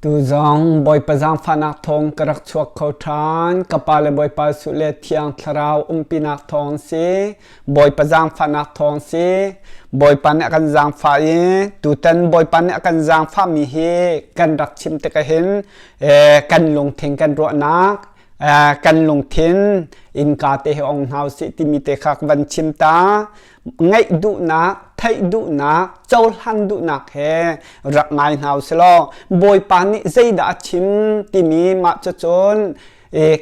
Tuzong Bawipa zaangfahnak thawng ka rak chuak kho ṭhan. Ka Pa le Bawipa Jesuh le Thiang Thlarau umpinak thawng si. Bawipa zaangfahnak thawng si. Bawipa nih a kan zaangfah i tutan Bawipa nih a kan zaangfahmi hi kan rak chim tikah hin kan lungthin kan ruahnak kan lungthin innka te hi ong hna usih timi te kha ka van chim ta. Ngaih duhnak, theih duhnak, cohlan duhnak he rak ngai hna usih law Bawipa nih zeidah a chim timi mah cucun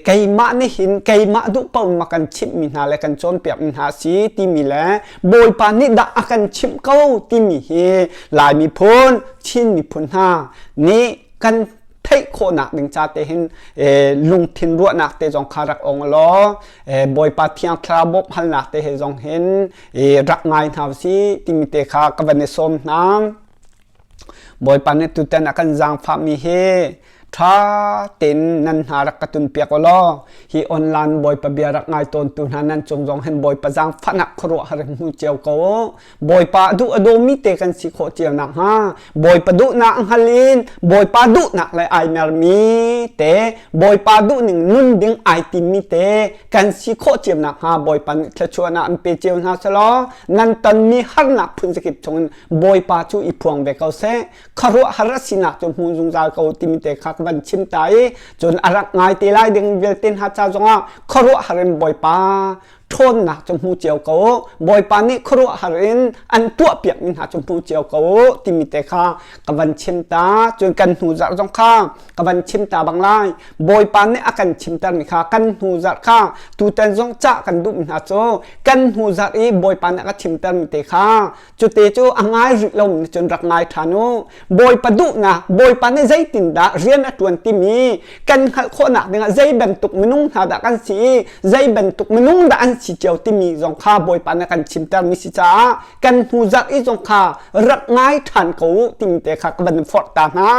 keimah nih hin keimah duh paoh ma kan chimhmi hna le kan cawnpiakmi hna a si timi le Bawipa nih dah a kan chimh ko timi hi Lai miphun, Chin miphun hna nih kan theih khawhnak ding ca te hin lungthin ruahnak te zong kha rak ong law Bawipa Thiang Thlarau bawmh halnak te he zong hin rak ngai hna usih timi te kha ka van i sawm hna. Bawipa nih tutan a kan zaangfahmi hi ṭha tein nan hna rak ka tunpiak u law hi online Bawipa bia rak ngai tawntu hna nan cung zong hin Bawipa zaangfahnak khuaruahhar in hmu cio ko u. Bawipa duh a dawmi te kan si khawh cio nakhnga Bawipa duhnak hngal in Bawipa duhnak le ai mermi te Bawipa duhning nun ding ai timmi te kan si khawh cio nakhnga Bawipa nih thluachuahnak an pe cio hna selaw nan tonmi harnak phun zakip chungin Bawipa cu i phuang ve ko seh khuaruahhar a sinak cu hmu zungzal ko timi te kha ka van chim ta i cun a rak ngai te lai ding vialte hna ca zongah khuaruahhar in Bawipa ṭhawnnak cu hmu cio ko u Bawipa nih khuaruahhar in an tuahpiakmi hna cu hmu cio ko u timi te kha ka van chim ta cun kan hnu zarh zong kha ka van chim ta bang lai Bawipa nih a kan chimtermi kha kan hnu zarh kha tutan zong cah kan duhmi hna cu kan hnu zarh i Bawipa nih a ka chimtermi te kha Cute cu a ngai rih lomi nih cun rak ngai ṭhan u. Bawipa duhnak, Bawipa nih zeitindah rian a ṭuan timi kan hngalh khawhnak dingah zei bantuk minung hna dah kan si i zei bantuk minung dah an si cio timi zong kha Bawipa nih a kan chimtermi si caah kan hnu zarh i zong kha rak ngai ṭhan ko u timi te kha ka van in forh ta hna.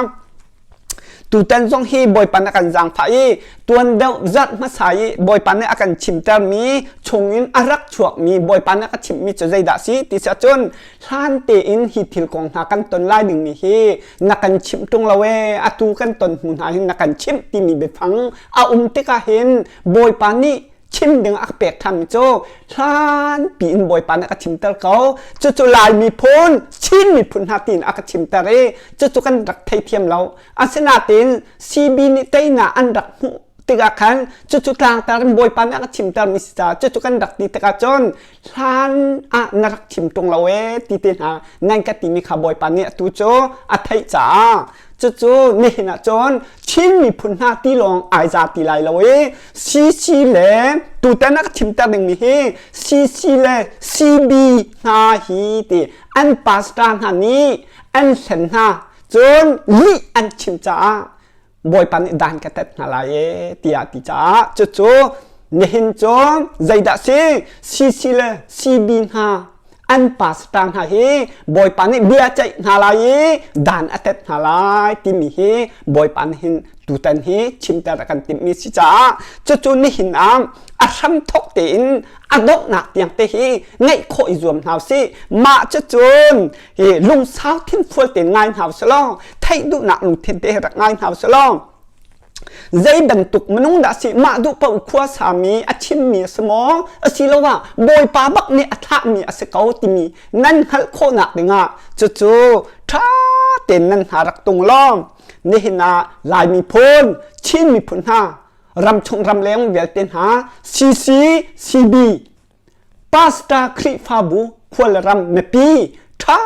Tutan zong hi Bawipa nih a kan zaangfah i tuan deuh zarh hmasa i Bawipa nih a kan chimtermi chungin a rak chuakmi Bawipa nih a ka chimhmi cu zeidah a si ti si ahcun hlan tein hi thil kong hna kan ton lai dingmi hi na kan chimh ṭung lo ee atu kan ton hnu hna hin na kan chimh timi biafang a um tikah hin Bawipa nih chim ding a ka pek ṭhanmi cu hlanpi in Bawipa nih a ka chimter ko. Cucu Lai miphun, Chin miphun hna tiin a ka chimter i cucu kan rak theithiam lo. Asinain CB nih teinak an rak hmuh tikah khan cucu tlangtar in Bawipa nih a ka chimtermi si caah cucu kan rak ti tikah cun hlan ah na rak chim ṭung lo ee ti te hna nan ka timi kha Bawipa nih atu cu a theih caah cucu nihin ah cun Chin miphun hna ti lawng ai za ti lai lo i CC le tutan a ka chimter dingmi hi CC le CB hna hi ti an pastor hna nih an hlen hna cun lih an chim caah Bawipa nih dan ka tet hna lai e tiah ti caah cucu nihin cu zeidah si CC le CB hna an pastor hna hi Bawipa nih bia ceih hna lai i dan a tet hna lai timi hi Bawipa nih hin tutan hi chimter a kan timhmi si caah cucu nihin ah a hramthok tein a donghnak tiang te hi ngeih khawh i zuam hna usih mah cucun hi lungsau thinfual tein ngai hna usih law theih duhnak lungthin te hi rak ngai hna usih law Zei bantuk minung dah si mah duh paoh khua sami a chimmi a si maw asiloah Bawipa bak nih a thlahmi a si ko timi nan hngalh khawhnak dingah cucu ṭha tein nan hna rak tung law nihin ah Lai miphun Chin miphun hna ramchung ramleng vialte hna CC CB Pastor Khrihfabu khual le ram mipi ṭha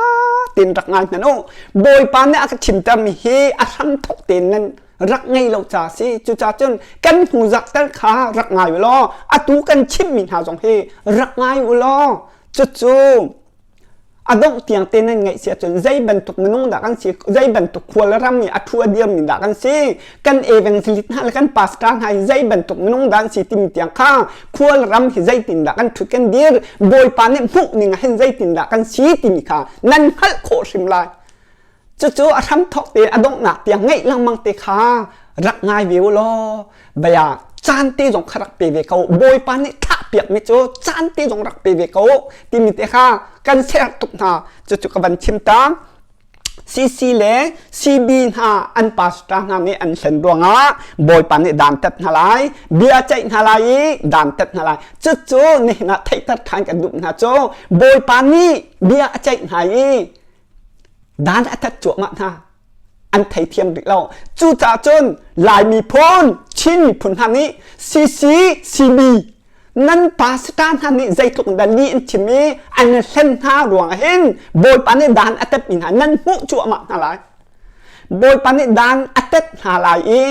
tein rak ngai hmanh u. Bawipa nih a ka chimtermi hi a hramthawk tein nan rak ngei lo ca si. Cucaah cun kan hnu zakter kha rak ngai u law atu kan chimmi hna zong hi rak ngai u law cucu A dongh tiang te nan ngaih si ahcun zei bantuk minung dah kan si, zei bantuk khual ram i a thu a dirmi dah kan si, kan evangelist hna le kan pastor hna hi zei bantuk minung dah an si timi tiang kha khual ram hi zeitindah kan ṭhut kan dir, Bawipa nih hmuh ning ah hin zeitindah kan si timi kha nan hngalh khawh hrim lai. Cucu a hramthawk te a donghnak tiang ngeih lengmang te kha rak ngai ve u law bia caan te zong kha rak pe ve ko Bawipa nih thlah piakmi cu caan te zong rak pe ve ko timi te kha kan ser tuk hna cucu ka van chim ta. CC le CB hna an pastor hna nih an hlen ruangah Bawipa nih dantat hna lai, bia ceih hna lai i dantat hna lai. Cucu nihin ah theihter ṭhan kan duh hna cu Bawipa nih bia a ceih hna i dan a tat cuahmah hna. An theithiam rih lo. Cucaah cun Lai miphun, Chin miphun hna nih CC, CB nan pastor hna nih zeitluk dah li an chim i an hlen hna ruangah hin Bawipa nih dan a tetmi hna nan hmuh cuahmah hna lai. Bawipa nih dan a tet hna lai i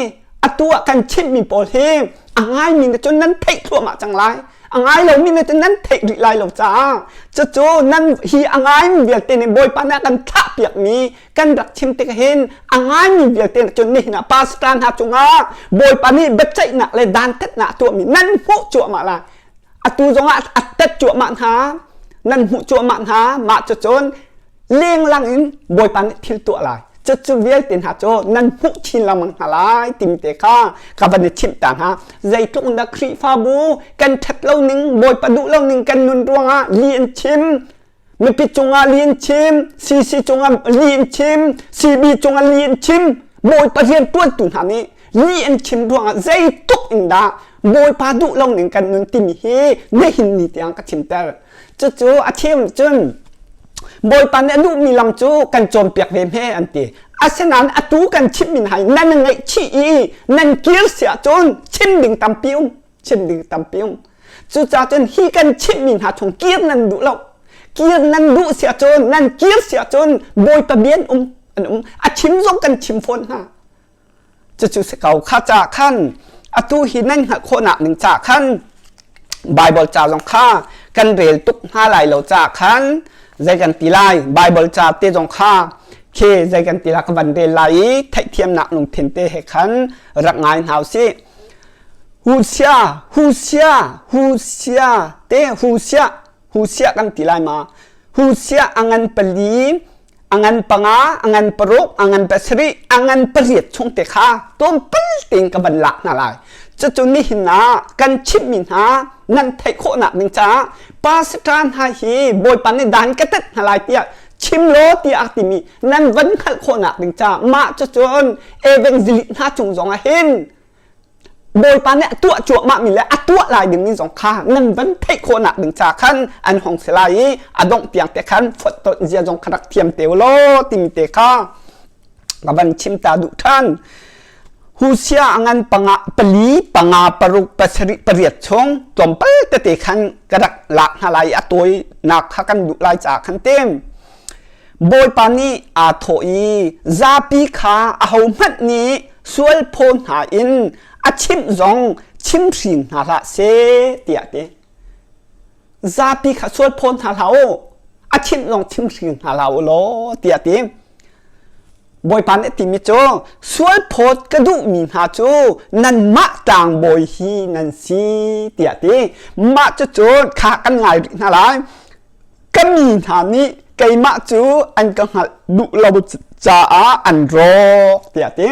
atu ah kan chimhmi pawl hi a ngaimi nih cun nan theih thluahmah cang lai. A ngai lomi nih cun nan theih rih lai lo caah cucu nan hi a ngaimi vialte nih Bawipa nih a kan thlahpiakmi kan rak chim tik hin a ngaimi vialte cun nihin ah pastor hna cungah Bawipa nih biaceihnak le dantatnak a tuahmi nan hmuh cuahmah lai. Atu zongah a tat cuahmah hna, nan hmuh cuahmah hna, mah cucun lenglang in Bawipa nih thil tuah lai. Cucu vialte hna cu nan hmuh chin lengmang hna lai timi te kha ka van i chimh ta hna. Zeitluk in dah Khrihfabu kan ṭhat lo ning, Bawipa duh lo ning kan nun ruangah li an chim, mipi cungah li an chim, CC cungah li an chim, CB cungah li an chim, Bawipa rian ṭuantu hna nih li an chim ruangah zeitluk in dah Bawipa duh lo ning kan nun timi hi nihin ni tiang ka chimter. Cucu a chim cun Bawipa nih a duhmi lam cu kan cawnpiak ve hme an ti. Asinain atu kan chimmi hna hi nan ngaihchih i nan kir si ahcun chim ding tampi um, chim ding tampi um. Cucaah cun hi kan chimhmi hna chung kir nan duh lo. Kir nan duh si ahcun, nan kir si ahcun Bawipa bia an um, an um. A chim zong kan chim fawn hna. Cucu si ko. Kha ca khan atu hi nan hngalh khawhnak ding ca khan Bible ca zong kha kan rel tuk hna lai lo ca khan zei kan ti lai Bible ca te zong kha khi zei kan ti lai ka van rel lai i theihthiamnak lungthin te he khan rak ngai hna usih. Husia, Husia, Husia te Husia, Husia kan ti lai ma? Husia a ngan pali a ngan panga, a ngan paruk, a ngan pasarih, a ngan pariat chung te kha tlawmpal tein ka van lak hna lai. Cucu nihin ah kan chimhmi hna nan theih khawhnak ding caah pastor hna hi Bawipa nih dan ka tet hna lai tiah chim law tiah a timi nan van hngalh khawhnak ding caah mah cucun evangelist hna cung zong ah hin Bawipa nih a tuah cuahmahmi le a tuah lai dingmi zong kha nan van theih khawhnak ding ca khan an hong si lai i a dongh tiang te khan fawttonh zia zong kha rak thiam te u law timi te kha ka van chim ta duh ṭhan. Husia a ngan panga pali panga paruk pasarih pariat chung tlawmpal tete khan ka rak lak hna lai i a tawinak kha kan duh lai caah khan tim. Bawipa nih aa thawh i zapi kha ahohmanh nih sualphaw hna in a chimh zong chim hrin hna hlah seh tiah a ti. Zapi kha sualphaw hna hlah u, a chimh zong chim hrin hna hlah u law tiah a ti. Bawipa nih a timi cu sualphawt ka duhmi hna cu nanmah tlangbawi hi nan si tiah a ti. Mah cucu kha kan ngai rih hna lai. Ka mi hna nih keimah cu an ka hngalh duh lo caah an rawk tiah a ti.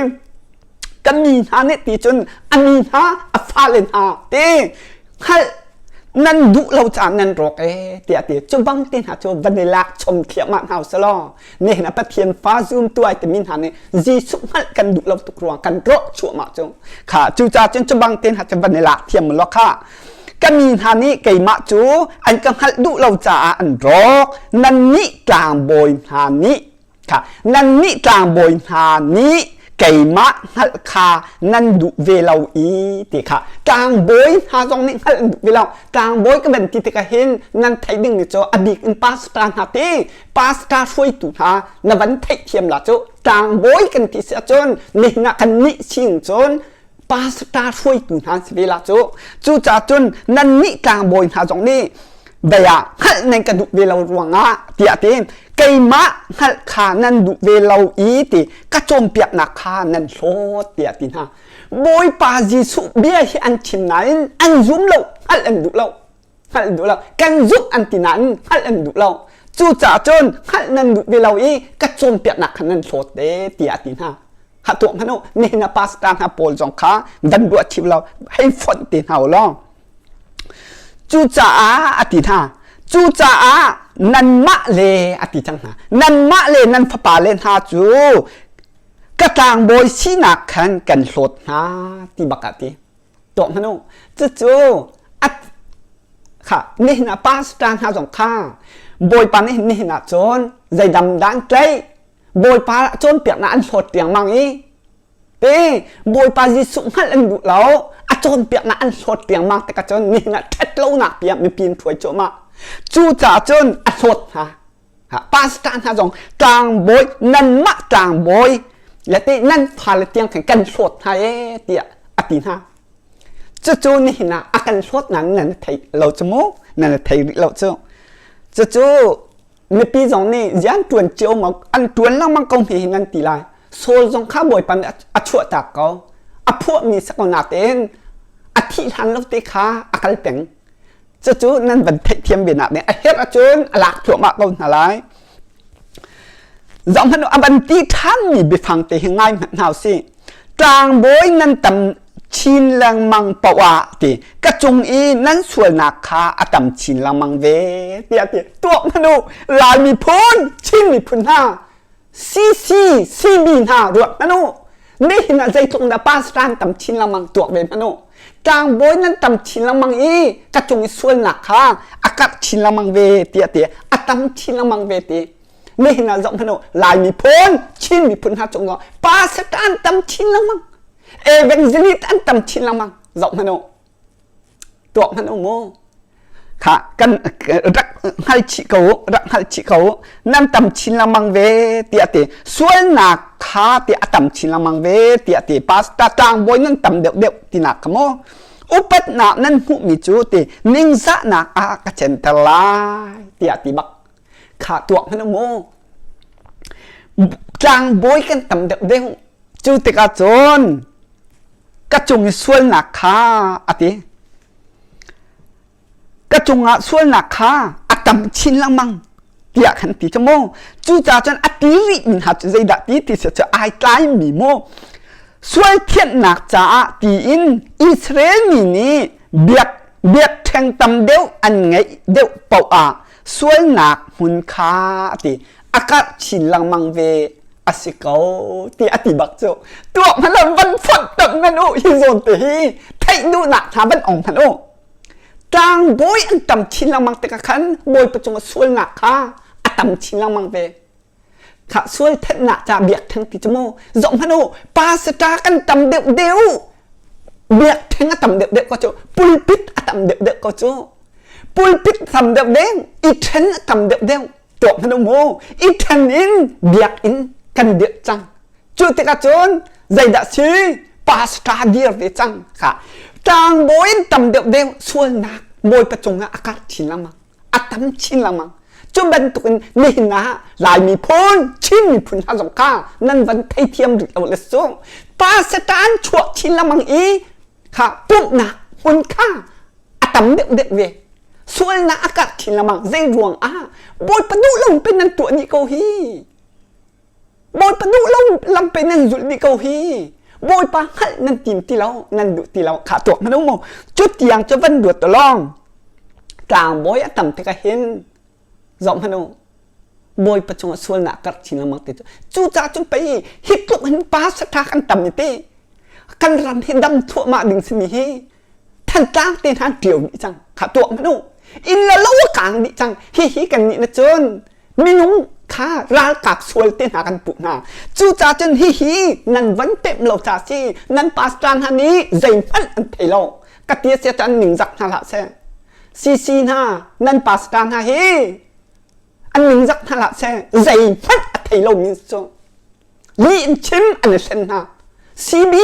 Ka mi hna nih ti cun a mi hna a fale hna ti hngalh nan duh lo caah nan rawk ee tiah a ti. Cu bang te hna cu van i lak chom thliahmah hna usih law nihin ah Pathian fa zumtu ai timi hna nih Jesuh hngalh kan duh lo tuk ruang kan rawh chuahmah cu kha cucaah cun cu bang te hna cu van i lak thiam law kha Ka mi hna nih keimah cu an ka hngalh duh lo caah an rawk. Nannih tlangbawi hna nih kha nannih tlangbawi hna nih keimah hngalh kha nan duh ve lo i ti kha tlangbawi hna zong nih hngalh an duh ve lo. Tlangbawi ka van ti tikah hin nan theih ding ni cu a bik in pastor hna ti pastor hruaitu hna na van theihthiam la cu tlangbawi kan ti si ahcun nihin ah kan nih sin cun pastor hruaitu hna si ve la cu cucaah cun nannih tlangbawi hna zong nih bei ah hngalh nan ka duh ve lo ruangah tiah ti keimah hngalh kha nan duh ve lo i ti ka cawnpiaknak kha nan hlawt tiah ti hna Bawipa Jesuh bia hi an chim nain an zum lo hngalh an duh lo hngalh an duh lo kan zumh an ti nain hngalh an duh lo cucaah cun hngalh nan duh ve lo i ka cawnpiaknak kha nan hlawt te tiah ti hna ha tuah hmanh u nihin ah pastor hna pawl zong kha van ruah chim lo hei fonh te hna u law cucaah a ti hna cucaah. nanmah le a ti cang hna. Nanmah le nan fapa le hna cu ka tlangbawi sinak khan kan hlawt hna ti bak ah ti. Tuah hmanh u. Cucu kha nihin ah pastor hna zong kha Bawipa nih nihin ah cun zeidam dah an tlaih Bawipa cawnpiaknak an hlawt riangmang i te Bawipa Jesuh hngalh an duh lo a cawnpiaknak an hlawt riangmang tikah cun nihin ah ṭhat lonak piah mipi an hruai cuahmah cucaah cun a hlawt hna pastor hna zong tlangbawi nanmah tlangbawi le te nan fale tiang khan kan hlawt hna ee tiah a ti hna cucu nihin ah a kan hlawt nan nan thei lo cu mu nan thei rih lo cu cucu mipi zong nih rian ṭuan cio ma an ṭuan lengmang ko hme hi nan ti lai Saul zong kha Bawipa nih a chuahtak ko a phuahmi si ko natein a thih hlan lo te kha a kal peng cucu nan van theihthiam ve nak nih a herh ahcun a lak thluahmah ko hna lai zohhmanh a van ti ṭhanmi biafang te hi ngai hmanh hna usih tlangbawi nan tam chin lengmang paoh ah ti ka cung i nan sualnak kha a tam chin lengmang ve tiah ti tuak hmanh u Lai miphun Chin miphun hna CC CB hna ruat hmanh u nihin ah zeitluk dah pastor an tam chin lengmang tuak ve hmanh u tlangbawi nan tam chin lengmang i ka cung i sualnak kha a karh chin lengmang ve tiah ti a tam chin lengmang ve ti nihin ah zoh hmanh u Lai miphun Chin miphun hna cung pastor an tam chin lengmang evangelist an tam chin lengmang zoh hmanh u tuak hmanh u mu kha kan rak hngal chih ko rak hngal chih ko nan tam chin lengmang ve tiah ti sualnak kha ti a tam chin lengmang ve tiah ti pastor tlangbawi nan tam deuh deuh tinak kha mu upatnak nan hmuhmi cu ti ningzahnak ah ka center lai tiah ti bak kha tuak hmanh u mu tlangbawi kan tam deuh deuh cu tikah cun ka cung i sualnak kha a ti ka cungah sualnak kha a tam chin lengmang tiah khan ti cu mu cucaah cun a ti rih mi hna cu zeidah ti ti si cu ai tlaimi mu sual thianhnak caah tiin Israel mi nih biak biakṭheng tam deuh an ngeih deuh paoh ah sualnak hmun kha a ti a karh chin lengmang ve a si ko ti a ti bak cu tuak hmanh lo van fonh tonh hmanh u hi zawn te hi theih duhnak hna van ong hmanh u tlangbawi an tam chin lengmang tikah khan bawipa cungah sualnak kha a tam chin lengmang ve kha sual thenhnak ca biakṭheng ti cu mu zoh hmanh u pastor kan tam deuh deuh biakṭheng a tam deuh deuh ko cu pulpit a tam deuh deuh ko cu pulpit tam deuh deuh i ṭhen a tam deuh deuh tuak hmanh u mu i ṭhen in biakinn kan dirh cang cu tikah cun zeidah si pastor dir ve cang kha tlangbawi in tam deuh deuh sualnak bawipa cungah a karh chin lengmang a tam chin lengmang cu bantukin nihin ah Lai miphun Chin miphun hna zong kha nan van theithiam rih lo le su pastor an chuak chin lengmang i kha pumhnak hmun kha a tam deuh deuh ve sualnak a karh chin lengmang zei ruang ah bawipa duh lo pe nan tuah dih ko hi bawipa duh lo lam pe nan zulh dih ko hi bawipa hngalh nan tim ti lo nan duh ti lo kha tuak hmanh mu cu tiang cu van duat lawng tlangbawi a tam tikah hin zoh hmanh u bawipa cungah sualnak karh chin lengmang ti cu cucaah cun pei hi tluk hin pa saṭha kan tam i ti kan ram hi dam thluahmah ding simi hi Thantlang te hna ṭio dih cang kha tuah hmanh u inn le lo a kaang dih cang hihi kan nih na cun minung kha ralkap sual te hna kan puh hna cucaah cun hihi nan van pemh lo ca si nan pastor hna nih zeihmanh an thei lo ka ti a si cun ningzak hna hlah seh CC hna nan pastor hna hi an ningzak hna hlah seh zeihmanh a thei lo mi cu lih in chim an i hlen hna CB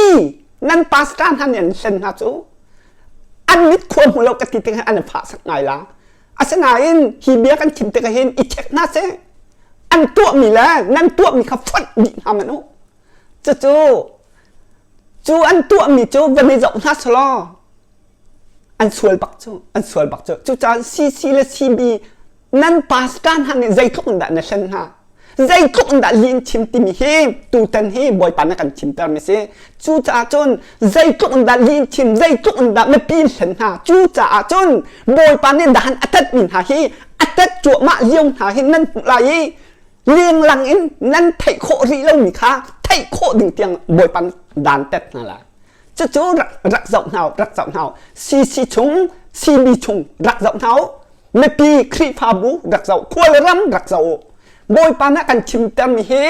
nan pastor hna nih an hlen hna cu an mit khua hmu lo ka ti tikah an i fah sak ngai la asinain hi bia kan chim tikah hin i check hna seh an tuahmi le nan tuahmi kha fonh dih hna man u cucu cu an tuahmi cu van i zoh hna selaw an sual bak cu an sual bak cu cucaah CC le CB nan pastor hna nih zeitluk in dah na hlen hna zeitluk in dah lin chim timi hi tutan hi bawipa na kan chimter mi si cucaah cun zeitluk in dah lin chim zeitluk in dah mipi hlen hna cucaah cun bawipa nih dahan a tat mi hna hi a tet cuahmah lio hna hi nan hmuh lai i lenglang in nan theih khawh rih lomi kha theih khawh ding tiang Bawipa dan tet hna lai. Cucu rak rak zoh hna rak zoh hna CC chung CB chung rak zoh hna mipi Khrihfabu rak zoh khual ram rak zoh u. Bawipa nih kan chimtermi hi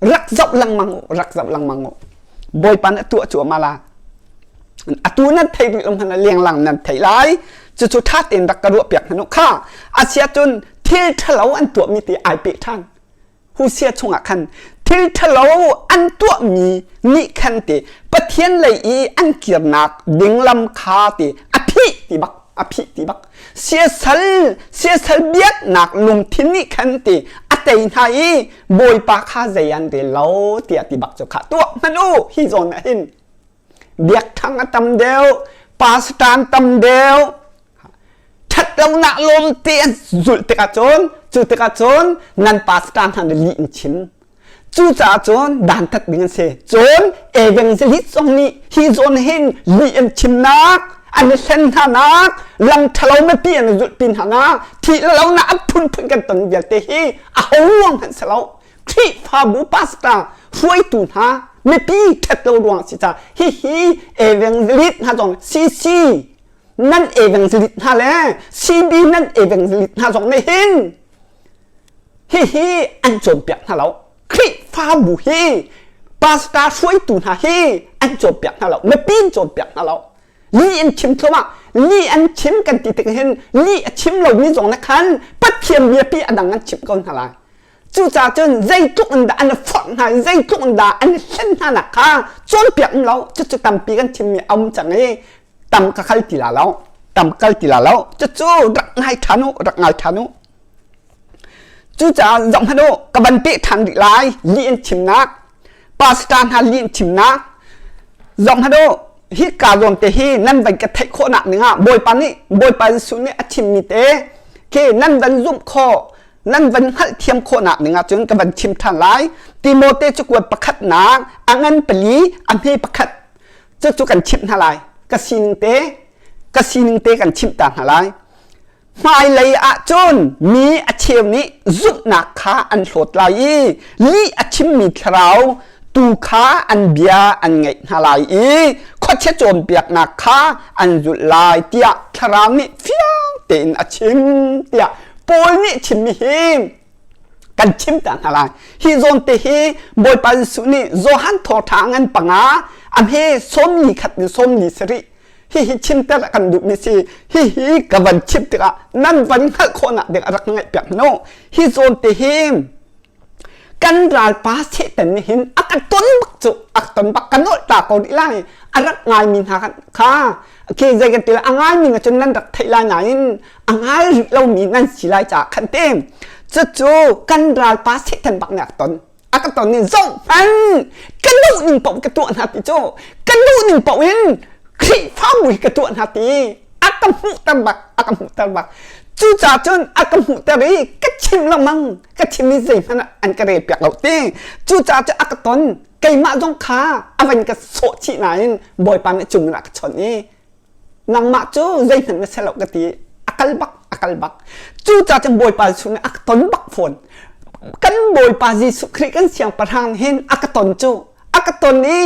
rak zoh lengmang u rak zoh lengmang u. Bawipa nih tuah cuahmah la. Atu nan theih rih lo hmanh ah lenglang nan theih lai. Cucu ṭha tein rak ka ruah piak hmanh u kha. Asiahcun thil ṭhalo an tuahmi ti ai peh ṭhan. Husia chungah khan thil ṭhalo an tuahmi nih khan ti Pathian lei i an kirnak ding lam kha ti a phih ti bak a phih ti bak siasal siasal biaknak lungthin nih khan ti a tei hna i Bawipa kha zei an rel lo tiah ti bak cu kha tuah hmanh u hi zawn ah hin biakṭhang a tam deuh pastor tam deuh ṭhatlonak lawmte an zulh tikah cun cu tikah cun nan pastor hna nih lih in chim cucaah cun dantat ding an si cun evangelist zong nih hi zawn hin lih an chimnak an i hlen hnanak lam ṭhalo mipi an i zulhpi hnanak thih lonak a phunphun kan ton vialte hi a ho ruang hmanh si lo Khrihfabu pastor hruaitu hna mipi ṭhat lo ruang si ca hihi evangelist hna zong CC nan evangelist hna le CB nan evangelist hna zong nih hin hihi an cawnpiak hna lo Khrihfabu hi pastor hruaitu hna hi an cawnpiak hna lo mipi an cawnpiak hna lo li an chim thluahmah li an chim kan ti tik hin li a chim lomi zong na khan Pathian biapi a dang an chimh ko hna lai Cucaah cun zeitluk in dah an i forh hna i zeitluk in dah an i hlen hna nak kha cawnpiak um lo cucu tampi kan chimmi a um cang i tam ka kal ti la lo tam kal ti la lo cucu rak ngai ṭhan u rak ngai ṭhan u cucaah zoh hmanh u ka van peh ṭhan rih lai lih in chimnak pastor hna lih in chimnak zoh hmanh u hi ka zawn te hi nan van ka theih khawhnak ning ah Bawipa nih Bawipa Jesuh nih a chimmi te khi nan van zumh khawh nan van hngalhthiam khawhnak ning ahcun ka van chim ṭhan lai. Timote cakuat pakhatnak a ngan pali a hme pakhat cucu kan chimh hna lai. Ka sining te ka sining te kan chimh ta hna lai. Hmailei ahcun mi a cheu nih zumhnak kha an hlawt lai i lih a chimmi thlarau tu kha an bia an ngaih hna lai i khuachia cawnpiaknak kha an zulh lai tiah thlarau nih fiang tein a chim tiah Paul nih chimmi hi kan chim ta hna lai. Hi zawn te hi Bawipa Jesuh nih Johan thawngṭha ngan panga a hme 41 in 47 hihi chimter a kan duhmi si hihi ka van chim tikah nan van hngalh khawhnak ding a rak ngaih piak hnu hi zawn te hi kan ralpa Satan nih hin a ka ton bak cu a ka ton bak ka nolh ta ko rih lai a rak ngaimi hna kha khi zei kan ti lai a ngaimi na cun nan rak theih lai nain a ngai rih lomi nan si lai caah khan te cucu kan ralpa Satan bak nih a ka ton a ka ton nih zoh hmanh ka duh ning paoh ka tuah hna ti cu ka duh ning paoh in Khrihfabu hi ka tuah hna ti a ka hmuhter bak a ka hmuhter bak cucaah cun a ka hmuhter i ka chim lengmang ka chim i zeihmanh an ka rel piak lo ti cucaah cun a ka ton keimah zong kha a van ka sawh chih nain Bawipa nih cung in a ka chawnh i nangmah cu zeihmanh na si lo ka ti a kal bak a kal bak cucaah cun Bawipa Jesuh nih a ka ton bak fawn kan Bawipa Jesuh Khrih kan siangpahrang hin a ka ton cu a ka ton i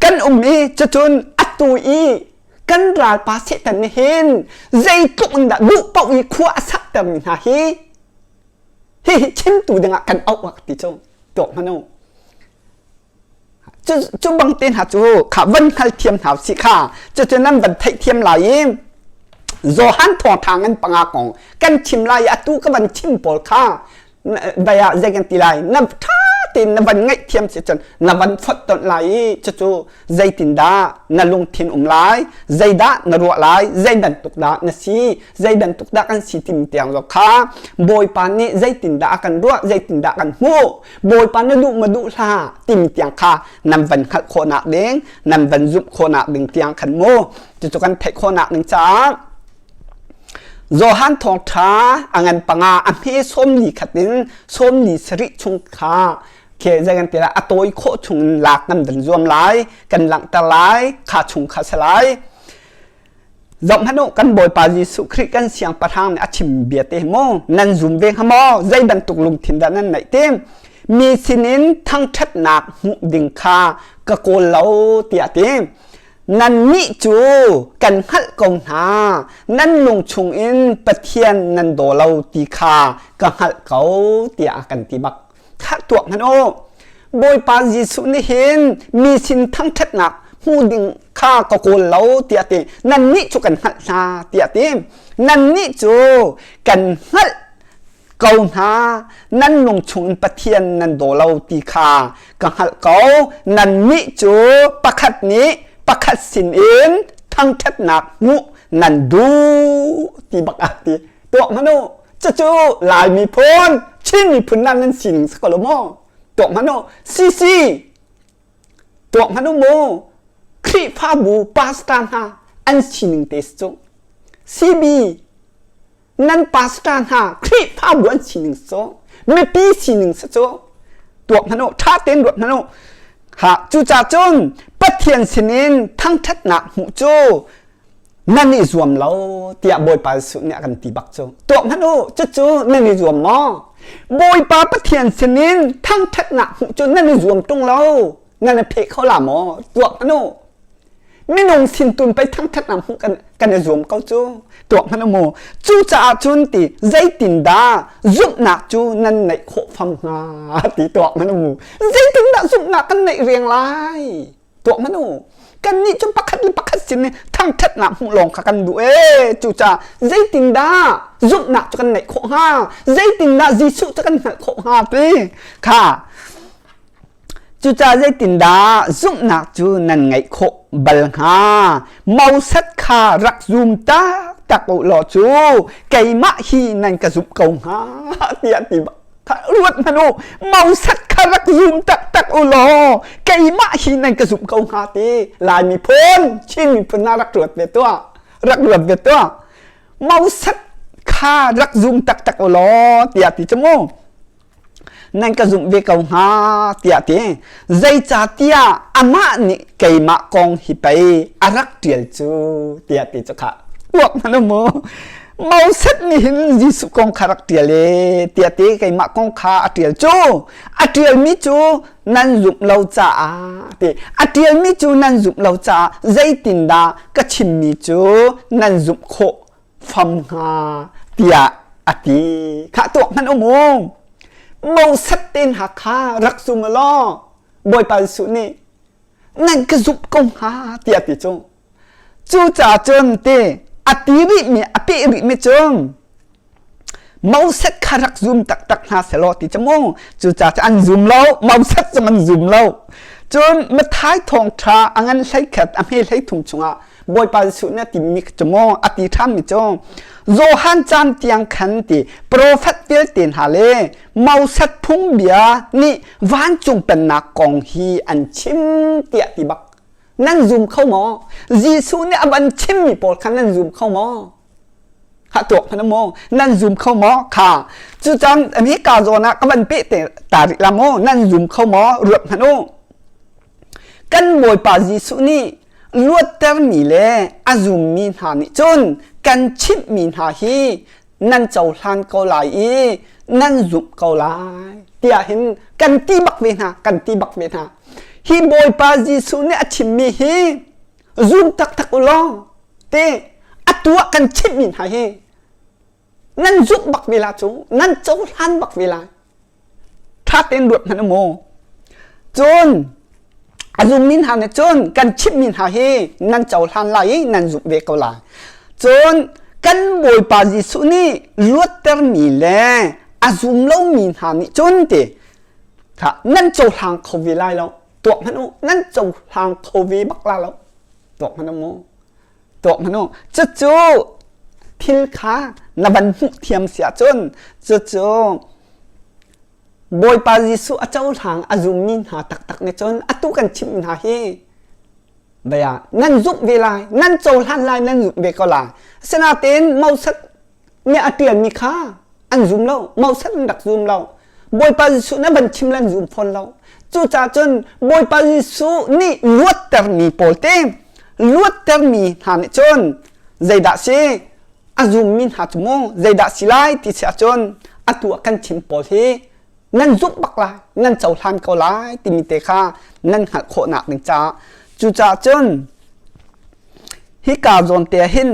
kan um i cucun atu i kan ralpa Satan nih hin zeitluk in dah duh paoh i khua a saktermi hna hi hihi chimtu dingah kan auh a ti cu tuak hmanh u cu cu bang te hna cu kha van hngal thiam hna si kha cucu nan van theih thiam lai i Johan thawngṭha ngan panga kong kan chim lai i atu ka van chim pawl kha dai ah zei kan ti lai na ṭha tein na van ngaihthiam si cun na van fottonh lai i cucu zeitindah na lungthin um lai zeidah na ruah lai zei bantuk dah na si zei bantuk dah kan si timi tiang zong kha Bawipa nih zeitindah a kan ruah zeitindah kan hmuh Bawipa na duh ma duh hlah timi tiang kha nan van hngalh khawhnak ding nan van zumh khawhnak ding tiang khan mu cucu kan theih khawhnak ding caah Johan thawngṭha a ngan panga a hme 41 in 47 chung kha khi zei kan ti lai a tawi khawh chung in lak kan van zuam lai kan langhter lai kha chung kha si lai. Zohhmanh u, kan Bawipa Jesuh Khrih kan Siangpahrang nih a chim bia te hi mu nan zum ve hnga maw? Zei bantuk lungthin dah nan neih tim? Mi sinin thangṭhatnak hmuh ding kha ka kawl lo tiah a ti. Nannih cu kan hngalh ko hna, nan lung chungin Pathian nan daw lo ti kha ka hngalh ko tiah a kan ti bak. Khah tuak hmanh u. Bawipa Jesuh nih hin mi sin thangṭhatnak hmu ding kha ka kawl lo tiah ti. Nannih cu kan hngalh hna tiah ti. Nannih cu kan hngalh ko hna. Nan lung chungin Pathian nan daw lo ti kha ka hngalh ko. Nannih cu pakhat nih pakhat sinin thangṭhatnak hmuh nan duh ti bak ah ti. Tuak hmanh u. Cucu Lai miphun, Chin miphun nan nan sining si ko lo maw? Tuak hmanh u. CC tuak hmanh u mu. Khrihfabu pastor hna an sining te si cu. CB nan pastor hna Khrihfabu an sining si cu. Mipi sining si cu. Tuak hmanh u. Ṭha tein ruat hmanh u. Ha, cucaah cun Pathian sinin thangṭhatnak hmuh cu nan i zuam lo tiah Bawipa Jesuh nih a kan ti bak cu. Tuah hmanh u, cucu nan i zuam maw? Bawipa Pathian sinin thangṭhatnak hmuh cu nan i zuam ṭung lo. Nan i pheh kho la maw? Tuah hmanh u. Minung sin tun pei thangṭhatnak hmuh kan, kan i zuam ko cu. Tuah hmanh u mu. Cucaah cun ti zeitindah zumhnak cu nan neih khawh fam hnga ti tuah hmanh u mu. Zeitindah zumhnak kan neih riang lai? Tuah hmanh u. Kannih cu pakhat le pakhat sin i thangṭhatnak hmuh lawng kha kan duh ee. Cucaah zeitindah zumhnak cu kan neih khawh hnga? Zeitindah Jesuh cu kan hngalh khawh hnga ti kha. Cucaah zeitindah zumhnak cu nan ngeih khawh bal hnga? Moses kha rak zum taktak u law cu keimah hi nan ka zumh ko hnga tiah ti ruat hmanh u Moses kha rak zum taktak u law keimah hi nan ka zumh ko hnga ti Lai miphun Chin miphun na rak ruat ve tuah rak ruat ve tuah Moses kha rak zum taktak u law tiah ti cu mu nan ka zumh ve ko hnga tiah ti zeicahtiah amah nih keimah kong hi pei a rak ṭial cu tiah ti cu kha uak hmanh u mu Moses nih hin Jesuh kong kha rak ṭial e tiah ti keimah kong kha a ṭial cu a ṭialmi cu nan zumh lo caah ti a ṭialmi cu nan zumh lo caah zeitindah ka chimmi cu nan zumh khawh fam hnga tiah a ti kha tuak hmanh um u Moses te hna kha rak zum law Bawipa Jesuh nih nan ka zumh ko hnga tiah ti cu Cucaah cun ti a ti rihmi a peh rihmi cu Moses kha rak zum taktak hna selaw ti cu mu. Cucaah cun an zum lo, Moses zong an zum lo. Cun Matthai thawngṭha a ngan 11 a hme 13 chungah Bawipa Jesuh nih a timi cu mu a ti ṭhanmi cu Johan caan tiang khan ti profet vialte hna le Moses phungbia nih vancung pennak kong hi an chim tiah ti bak Nan zum kho maw? Jesuh nih a van chimmi pawl kha nan zum kho maw? Ha tuak hmanh maw? Nan zum kho maw? Kha. Cucan hi ka zawn ah ka van peh te ta rih la maw? Nan zum kho maw? Ruat hmanh u. Kan Bawipa Jesuh nih luattermi le a zummi hna nih cun kan chimhmi hna hi nan cohlan ko lai i nan zumh ko lai tiah hin kan ti bak ve hna kan ti bak ve hna hi Bawipa Jesuh nih a chimmi hi zum taktak u law te atu ah kan chimhmi hna hi nan zumh bak ve la cu nan cohlan bak ve lai ṭha tein ruat hmanh u mu. Cun a zummi hna nih cun kan chimhmi hna hi nan cohlan lai i nan zumh ve ko lai. Cun kan Bawipa Jesuh nih luattermi le a zum lomi hna nih cun ti kha nan cohlang kho ve lai lo. Tuak hmanh u, nan cohlang kho ve bak la lo. Tuak hmanh u mu. Tuak hmanh u. Cucu thil kha na van hmuh thiam si ahcun cucu Bawipa Jesuh a cohlang a zummi hna taktak nih cun atu kan chimh hna hi bia nan zumh ve lai nan cohlan lai nan zumh ve ko lai asinain Moses nih a ṭialmi kha an zum lo Moses an rak zum lo Bawipa Jesuh na van chim lan zum fawn lo cucaah cun Bawipa Jesuh nih luattermi pawl te luattermi hna nih cun. Zeidah si? A zummi hna cu mu zeidah si lai ti si ahcun atu ah kan chim pawl hi nan zumh bak lai, nan cohlan ko lai timi te kha nan hngalh khawhnak ding caah. Cucaah cun hika zawn te ah hin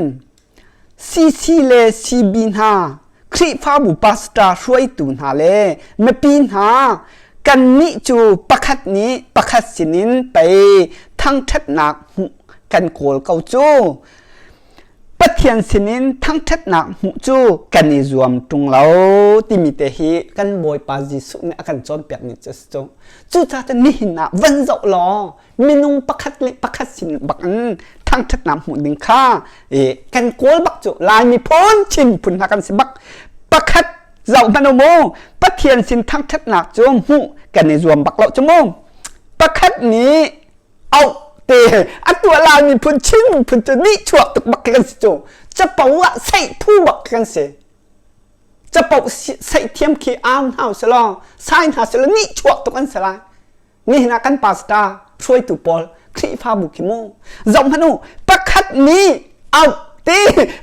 CC le CB hna Khrihfabu pastor hruaitu hna le mipi hna kannih cu pakhat nih pakhat sinin pei thangṭhatnak hmuh kan kawl ko cu. Pathian sinin thangṭhatnak hmuh cu kan i zuam ṭung lo timi te hi kan Bawipa Jesuh nih a kan cawnpiakmi cu a si cu. Cucaah cun nihin ah van zoh law minung pakhat le pakhat sin bak in thangṭhatnak hmuh ding kha kan kawl bak cu Lai miphun Chin miphun hna kan si bak pakhat zoh hmanh u mu Pathian sin thangṭhatnak cu hmuh kan i zuam bak lo cu mu pakhat nih auh te atu Lai miphun Chin miphun cu nih chuak tuk bak kan si cu capo ah seih phu bak kan si capo seih thiam khi au hna selaw sai hna selaw nih chuak tuk an si lai Nihin ah kan pastor hruaitu pawl Khrihfabu khi mu zoh hmanh u pakhat nih auh ti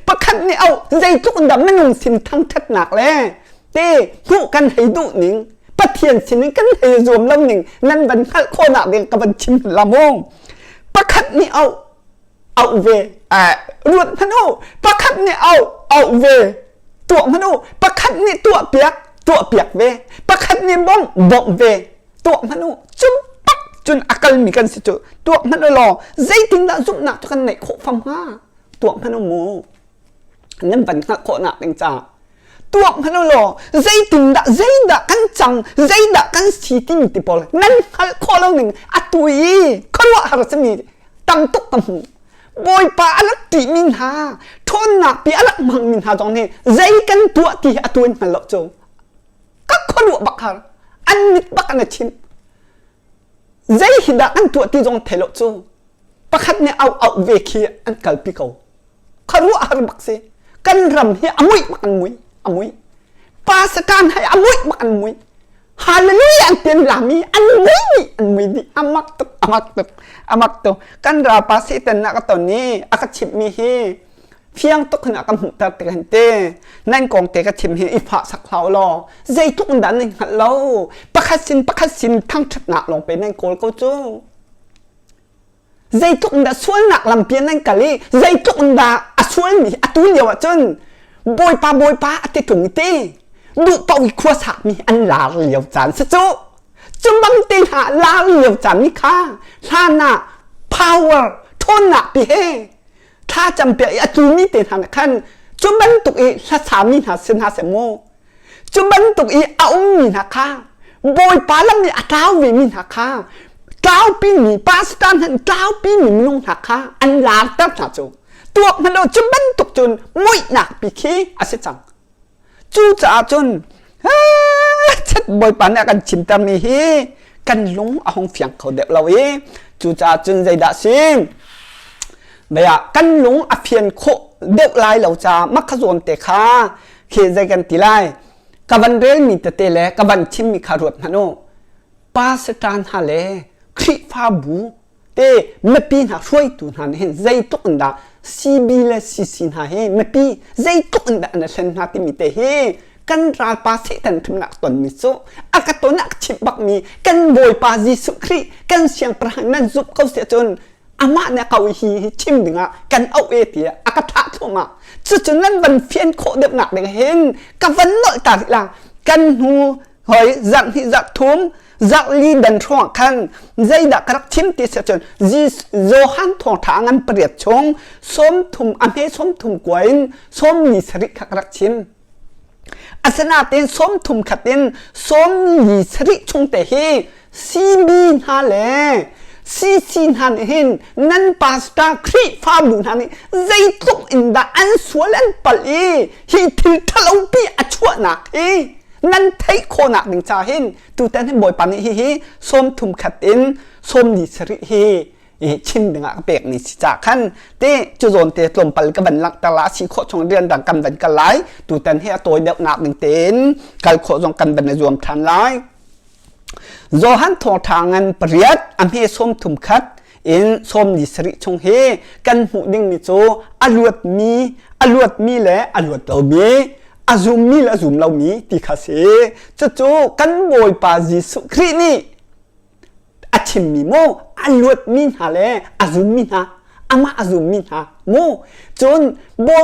pakhat nih auh zeitluk in dah minung sin thangṭhatnak le te hmuh kan hei duh ning Pathian sinin kan hei zuam lo ning nan van hngalh khawhnak ding ka van chim la mu pakhat nih auh auh ve ruat hmanh u pakhat nih auh auh ve tuah hmanh u pakhat nih tuah piak tuah piak ve pakhat nih bawmh bawmh ve tuah hmanh u cum pak cun a kalmi kan si cu tuah hmanh u law zeitindah zumhnak cu kan neih khawh fam hnga tuah hmanh u mu nan van hngalh khawhnak ding ca tuak hmanh u law zeitindah zeidah kan cang zeidah kan si timi ti pawl nan hngalh khawh lo ning atu i khuaruahhar simi tam tuk ka hmu Bawipa a rak ṭihmi hna ṭhawnnak pi a rak hmangmi hna zong nih zei kan tuah ti hi atu in hngal lo cu ka khuaruah bak har an mit bak an chim zei hi dah an tuah ti zong thei lo cu pakhat nih au au ve khi an kalpi ko khuaruah har bak si kan ram hi a muih bak an mui a mui pa satan hai a muih bak an mui hallelujah an tian lami an mui dih an mui dih amak tuk amak tuk amak tuk kan ralpa satan na ka ton i a ka chimh mi hi fiang tuk hin a ka hmuhter tik hin te nan kong te ka chim hi i fah sak hlah law zeitluk in dah nan hngalh lo pakhat sin pakhat sin thangṭhatnak lawng pe nan kawl ko cu zeitluk in dah sualnak lampi nan kal i zeitluk in dah a sualmi atu lio ah cun bawipa bawipa a ti ṭung te duh paoh i khua sakmi an lar lio caan si cu cu bang te hna lar lio caan ni kha hlan ah power ṭhawnnak pi he thla campiak i a tlumi te hna nih khan cu bantuk i hlasami hna si hna seh mu cu bantuk i a ummi hna kha Bawipa lam i a tlau vemi hna kha tlaupi mi pastor hna tlaupi mi minung hna kha an larter hna cu tuak hmanh lo cu bantuk cun muihnak pi khi a si cang cucaah cun chet Bawipa nih a kan chimtermi hi kan lung a hung fiang kho deuh lo i cucaah cun zeidah si bia kan lung a fian khawh deuh lai lo ca makha zawn te kha khi zei kan ti lai ka van relmi tete le ka van chimmi kha ruat hmanh u pastor hna le Khrihfabu te mipi hna hruaitu hna nih hin zeitluk in dah CB le CC hna hi mipi zeitluk in dah an hlen hna timi te hi kan ralpa Satan thimnak tonmi cu a ka ton a chimh bakmi kan Bawipa Jesuh Khrih kan siangpahrang nan zumh ko si ahcun amah nih a ko hi hi chim dingah kan auh e tiah a ka thah thluahmah cucu nan van fian khawh deuhnak ding hin ka van nolh ta rih la kan hnu hoi zarh hnih zarh thum zarh li dan hrawng khan zeidah ka rak chim ti si cun Johan thawngṭha ngan pariat chung 30 a hme 30 kua in sawm ni sarih kha ka rak chim Asinain 30 khat in 40 sarih chung te hi CB hna le CC hna nih hin nan pastor Khrihfabu hna nih zeitluk in dah an sual an palh i hi thil ṭhalopi a chuahnak hi nan theih khawhnak ding ca hin tutan hi Bawipa nih hihi 30 khat in 40 sarih hi i chim dingah ka pekmi si ca khan te cu zawn te tlawmpal ka van langhter la si khawh chung rian dang kan van kal lai tutan hi a tawi deuh nak ding tein kal khawh zong kan van i zuam ṭhan lai Johan thawngṭha ngan pariat a hme 31 khat. in 47 chung hi kan hmuh dingmi cu a luatmi a luatmi le a luat lomi a zummi le a zum lomi ti kha si. Cucu kan Bawipa Jesuh Khrih nih a chimmi mu a luatmi hna le a zummi hna amah a zummi hna mu cun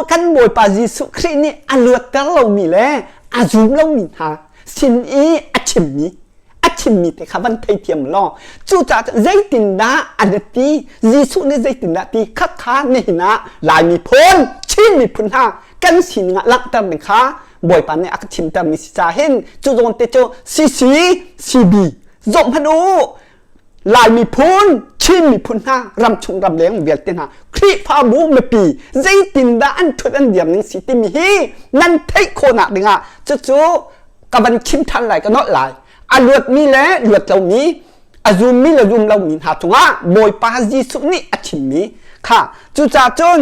kan Bawipa Jesuh Khrih nih a luatter lomi le a zum lomi hna sin i a chimmi a chimmi te kha van theithiam law cucaah zeitindah an ti Jesuh nih zeitindah ti khakha nihin ah Lai miphun Chin miphun hna kan sining ah langhter ding kha Bawipa nih a ka chimtermi si ca hin cu zawn te cu CC CB zoh hmanh u Lai miphun Chin miphun hna ramchung ramleng vialte hna Khrihfabu mipi zeitindah an ṭhut an dir ning si timi hi nan theih khawhnak dingah cucu ka van chim ṭhan lai ka nolh lai a luatmi le luat lomi a zummi le zum lomi hna cungah Bawipa Jesuh nih a chimmi kha cucaah cun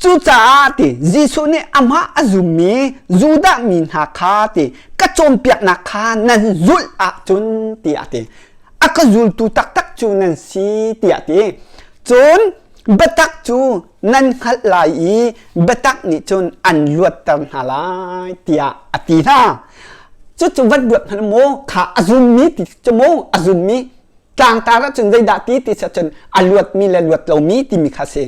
cucaah ti Jesuh nih amah a zummi Judah mi hna kha ti ka cawnpiaknak kha nan zulh ahcun tiah a ti a ka zultu taktak cu nan si tiah a ti cun biatak cu nan hngalh lai i biatak nih cun an luatter hna lai tiah a ti hna. Cucu van luat hmanh maw kha a zummi ti cu maw a zummi tlangtar ahcun zeidah ti ti cun a luatmi le luat lomi timi kha si.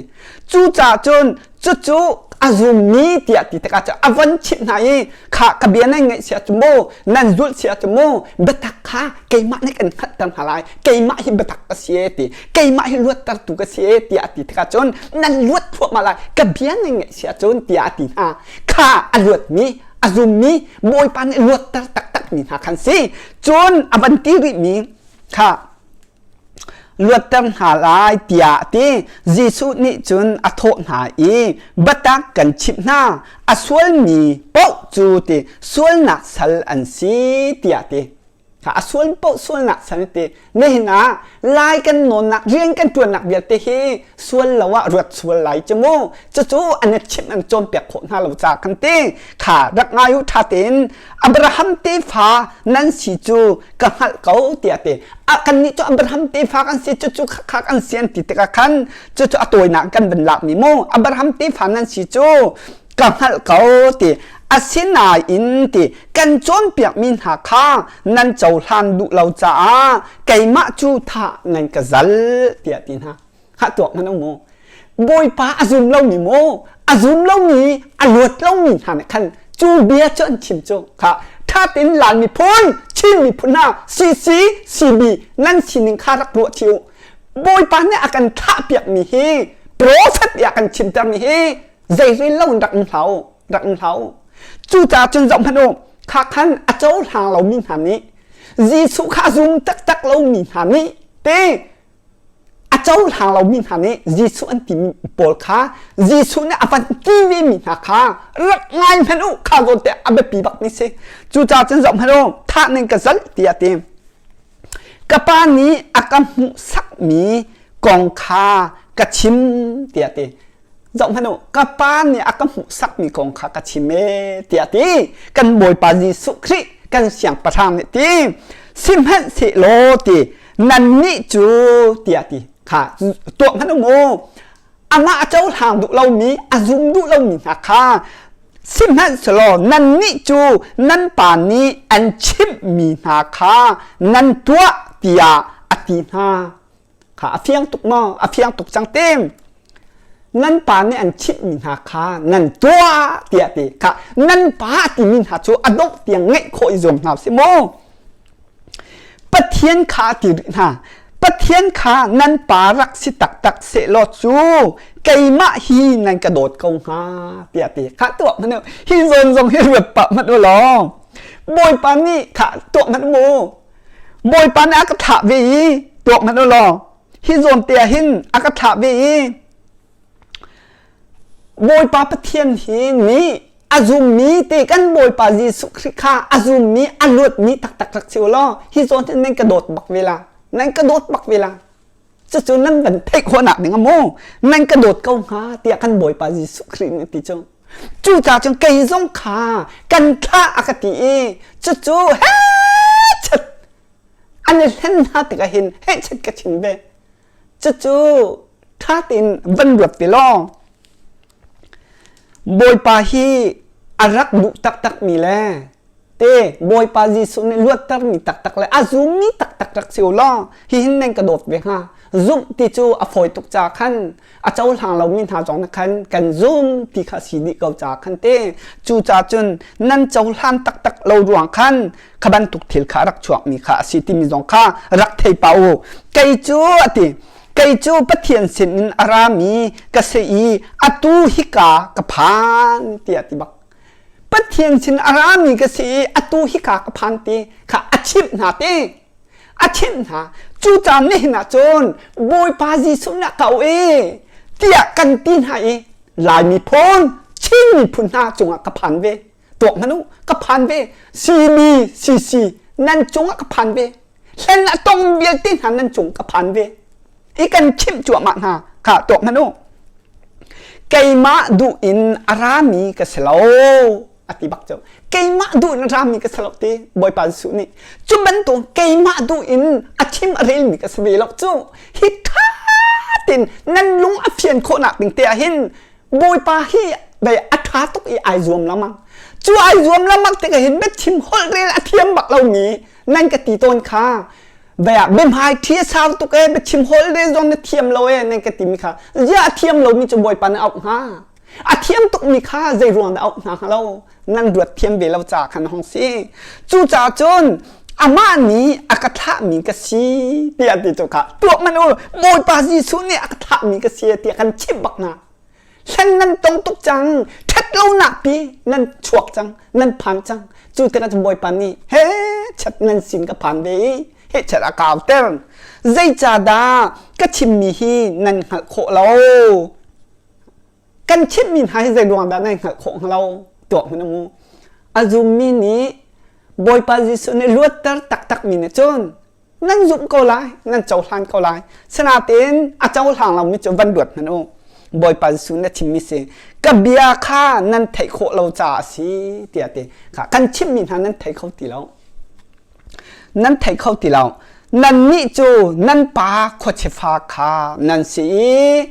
Cucaah cun cucu a zummi tiah ti tikah cun a von chimh hna i kha ka bia nan ngaih si ahcun maw nan zulh si ahcun maw biatak kha keimah nih kan hngalhter hna lai keimah hi biatak ka si e ti keimah hi luattertu ka si e tiah a ti tikah cun nan luat thluahmah lai ka bia nan ngaih si ahcun tiah a ti hna kha a luatmi a zummi Bawipa nih luatter taktakmi hna khan si cun a van ti rihmi kha luatter hna lai tiah a ti. Jesuh nih cun a thawh hna i biatak kan chimh hna a sualmi paoh cu ti sualnak sal an si tiah a ti. A sual paoh sualnak sal ti. Nihin ah lai kan nawnnak rian kan ṭuannak vialte hi sual lo ah ruat sual lai cu mu. Cucu an i chimh an cawnpiak khawh hna lo ca kan ti. Kha rak ngai u ṭha tein Abraham tefa nan si cu ka hngalh ko tiah ti a kannih cu Abraham tefa kan si cucu kha kan si an ti tikah khan cucu a tawinak kan van lakmi mu Abraham tefa nan si cu ka hngalh ko ti asinain ti kan cawnpiakmi hna kha nan cohlan duh lo caah keimah cu thah nan ka zal tiah ti hna Hah tuak hmanh u mu. Bawipa a zum lomi mu, a zum lomi, a luat lomi hna nih khan cu bia cu an chim cu kha ṭha tein Lai miphun, Chin miphun hna CC, CB nan sining kha rak ruah chih u. Bawipa nih a kan thahpiakmi hi prophet i a kan chimtermi hi zeirel lo in rak um hlah u, rak um hlah u. Cucaah cun zoh hmanh u, kha khan a cohlang lomi hna nih Jesuh kha a zum taktak lomi hna nih te a cohlang lomi hna nih Jesuh an timi pawl kha Jesuh nih a van ti vemi hna kha rak ngai hmanh u kha zawn te a biapi bak mi si cucaah cun zoh hmanh u thah ning ka zalh tiah ti ka pa nih a ka hmuhsakmi kong kha ka chim tiah ti Zohhmanh u, ka Pa nih a ka hmuhsakmi kong kha ka chim ee, tiah a ti. Kan Bawipa Jesuh Khrih kan Siangpahrang nih ti. Sihmanhsehlaw ti nannih cu tiah ti kha tuah hmanh u mu. Amah a cohlang duh lomi, a zum duh lomi hna kha sihmanhsehlaw nannih cu nan pa nih an chimhmi hna kha nan tuah tiah a ti hna. Kha a fiang tuk maw? A fiang tuk cang tim. Nan pa nih an chimhmi hna kha nan tuah tiah ti kha nan pa a timi hna cu a dongh tiang ngeih khawh i zuam hna si maw? Pathian kha a ti rih hna. Pathian kha nan pa rak si taktak sehlaw cu keimah hi nan ka dawt ko hnga tiah ti kha tuah hmanh u. Hi zawn zong hi ruat pah hmanh u law Bawipa nih kha tuah hmanh mu. Bawipa nih a ka thlah ve i tuak hmanh u law hi zawn te ah hin a ka thlah ve i Bawipa Pathian hi nih a zummi te kan Bawipa Jesuh Khrih kha a zummi a luatmi taktak rak si u law hi zawn hin nan ka dawt bak ve la nan ka dawt bak ve la cucu nan van theih khawhnak ding a mu nan ka dawt ko hnga tiah kan Bawipa Jesuh Khrih nih a ti cu Cucaah cun kei zong kha kan thlah a ka ti i cucu hechet an i hlen hna tikah hin hechet ka chim ve. Cucu ṭha tein van ruat ti law Bawipa hi a rak duh taktakmi le te Bawipa Jesuh nih luattermi taktak le a zummi taktak rak si u law hihin nan ka dawt ve hnga. Zumh ti cu a fawi tuk ca khan a cohlang lomi hna zong nih khan kan zum ti kha si dih ko ca khan te cucaah cun nan cohlan taktak lo ruang khan kha bantuk thil kha a rak chuakmi kha a si timi zong kha rak thei pa u. Kei cu a ti kei cu Pathian sinin a rami ka si i atu hika ka phan tiah ti bak. Pathian sin a rami ka si i atu hika ka phan ti kha a chimh hna ti. A chimh hna. Cu caan nihin ah cun Bawipa Jesuh nih a ko i tiah kan ti hna i Lai miphun, Chin miphun hna cungah ka phan ve. Tuak hmanh u, ka phan ve. CB, CC nan cungah ka phan ve. Hlen a tong vialte hna nan cung ka phan ve. I kan chimh cuahmah hna kha tuak hmanh u. Keimah duh in a rami ka si lo a ti bak cu. Keimah duh in a rami ka si lo ti Bawipa Jesuh nih. Cu bantuk keimah duh in a chim a relmi ka si ve lo cu. Hi ṭha tein nan lung a fian khawhnak ding te ah hin Bawipa hi dei a ṭha tuk i ai zuam lengmang. Cu ai zuam lengmang tikah hin biachim holh rel a thiam bak lomi nan ka ti tawn kha Vei biahmai ṭhi a sau tuk ee biachim holh le zong na thiam lo ee nan ka timi kha ziah a thiam lomi cu Bawipa na auh hnga a thiam tukmi kha zei ruang dah auh hna hnga lo nan ruat thiam ve lo caah khan hong si cucaah cun amah nih a ka thlahmi ka si tiah ti cu kha tuak man u Bawipa Jesuh nih a ka thlahmi ka si tiah kan chimh bak hna hlen nan tong tuk cang ṭhat lonak pi nan chuak cang nan phan cang cu tikah cun bawipa nih he chat nan sin ka phan ve i he chat a kauter zeicahdah ka chimmi hi nan hngalh khawh lo kan chimmi hna hi zei ruang dah nan hngalh khawh hnga lo tuak hmanh mu a zummi nih bawipa Jesuh nih luatter taktakmi nih cun nan zumh ko lai nan cohlan ko lai sinain a cohlang lomi cu van ruat hmanh u bawipa Jesuh na chimmi si ka bia kha nan theih khawh lo caah a si tiah ti kha kan chimmi hna nan thei kho ti lo nan thei kho ti lo nannih cu nan pa khuachifa kha nan si i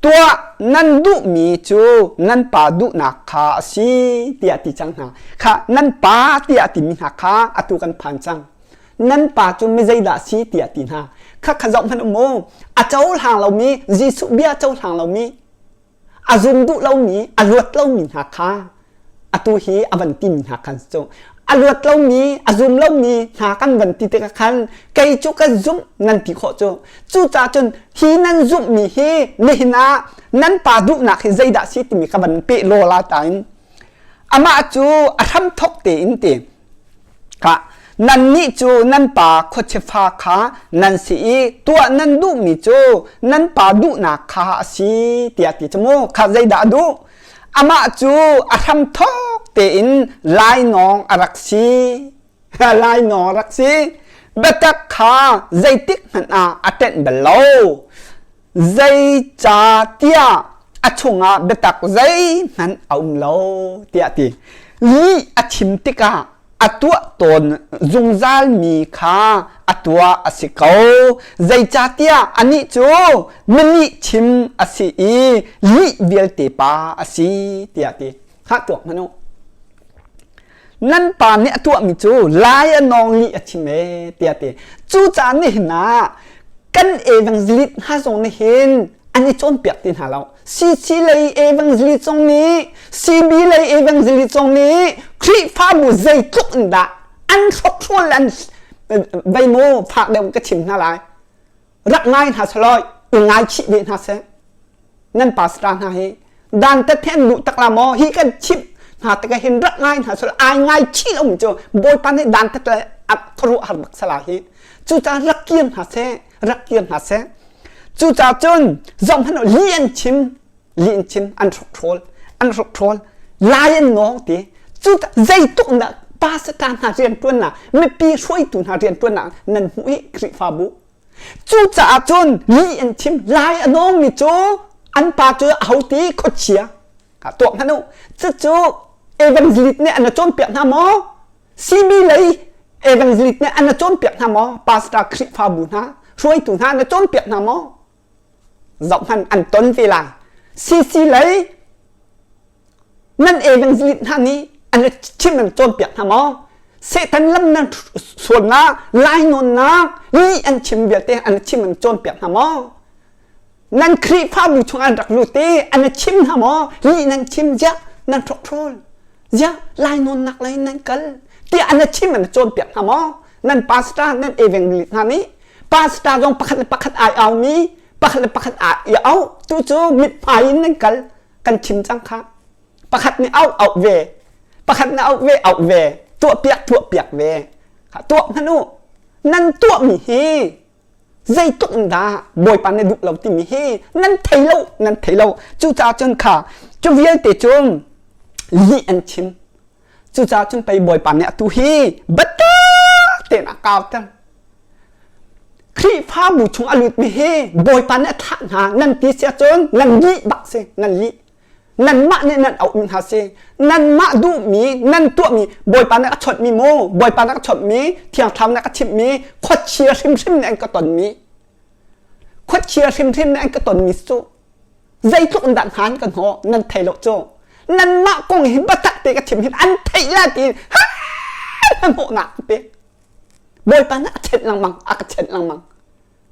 tuah nan duhmi cu nan pa duhnak kha a si tiah ti cang hna kha nan pa tiah timi hna kha atu kan phan cang nan pa cu mi zeidah si tiah ti hna kha kha zoh hmanh u mu a cohlang lomi Jesuh bia cohlang lomi a zum duh lomi a luat lomi hna kha atu hi a van timi hna khan cu a luat lomi a zum lomi hna kan van ti tikah khan kei cu ka zumh nan ti khawh cu cucaah cun hi nan zumhmi hi nihin ah nan pa duhnak hi zeidah si timi ka van peh law la ta in amah cu a hramthok tein ti Khah, nannih cu nan pa khuachifa kha nan si i tuah nan duhmi cu nan pa duhnak kha a si tiah ti cu mu. Kha zeidah a duh? Amah cu a hramthawk tein lainawng a rak si. Lainawng a rak si. Biatak kha zeitik hmanh ah a tenh bal lo. Zeicahtiah a chungah biatak zeihmanh a um lo tiah a ti. Lih a chim tikah a tuah tawn zungzalmi kha a tuah a si ko. Zeicahtiah anih cu milih chim a si i lih vialte pa a si tiah a ti. Hngah tuak hmanh u. Nan pa nih a tuahmi cu lai a nawng lih a chim ee tiah a ti. Cucaah nihin ah kan evangelist hna zong nih hin an i cawnpiak ti hna lo. CC lei evangelist zong nih CB lei evangelist zong nih Khrihfabu zeitluk in dah an hrokhrawl an vei maw fak deuh ka chim hna lai. Rak ngai hna selaw i ngaichih ve hna seh. Nan pastor hna hi dantat he an duh tak la maw hi kan chimh hna tikah hin rak ngai hna selaw ai ngaichih lo cu Bawipa nih dantat le a khuaruah har bak sala hi. Cucaah rak kir hna seh, rak kir hna seh. Cucaah cun zoh hmanh u li an chim, li an chim, an hrokhrawl, an hrokhrawl, lai an nawng ti. Cu zeituk dah pastor hna rianṭuannak, mipi hruaitu hna rianṭuannak nan hmuh hi Khrihfabu Cucaah cun lih an chim lai a nawngmi cu an pa cu aho ti khuachia tuah hmanh u. Cucu evangelist nih an cawnpiak hna maw? CB lei evangelist nih an cawnpiak hna maw? Pastor Khrihfabu hna, hruaitu hna an cawnpiak hna maw? Zoh hmanh an ton ve lai. CC lei nan evangelist hna nih an chim an cawnpiak hna maw? Satan lam nan sualnak, lainawnnak, lih an chim vialte an chim an cawnpiak hna maw? Nan Khrihfabu chung an rak lut i an chim hna maw? Lih nan chim ziah nan hrokhrawl ziah lainawnnak lei nan kal tiah an chim an cawnpiak hna maw? Nan pastor nan evangelist hna nih pastor zong pakhat le pakhat ai aumi pakhat le pakhat ai au tu cu mithmai in nan kal kan chim cang kha pakhat nih auh auh ve pakhat nih auh ve auh ve tuah piak tuah piak ve tuah hmanh u nan tuahmi hi zeitluk in dah Bawipa nih duh lo timi hi nan thei lo nan thei lo cucaah cun kha cu vialte cu lih an chim cucaah cun pei Bawipa nih atu hi biatak tein a kauter Khrihfabu chung a lutmi hi Bawipa nih a thlah hna nan ti si ahcun nan lih bak si nan lih nanmah nih nan auhmi hna si nanmah duhmi nan tuahmi Bawipa nih a chawnhmi mu Bawipa nih a chawnhmi Thiang Thlarau nih a ka chimhmi khuachia hrimhrim nih an ka tonmi khuachia hrimhrim nih an ka tonmi cu zeitluk in dah hna an ka hnawh nan thei lo cu nanmah kong hi biatak te ka chim hin an theih la ti hnawhnak pe Bawipa nih a chenh lengmang a ka chenh lengmang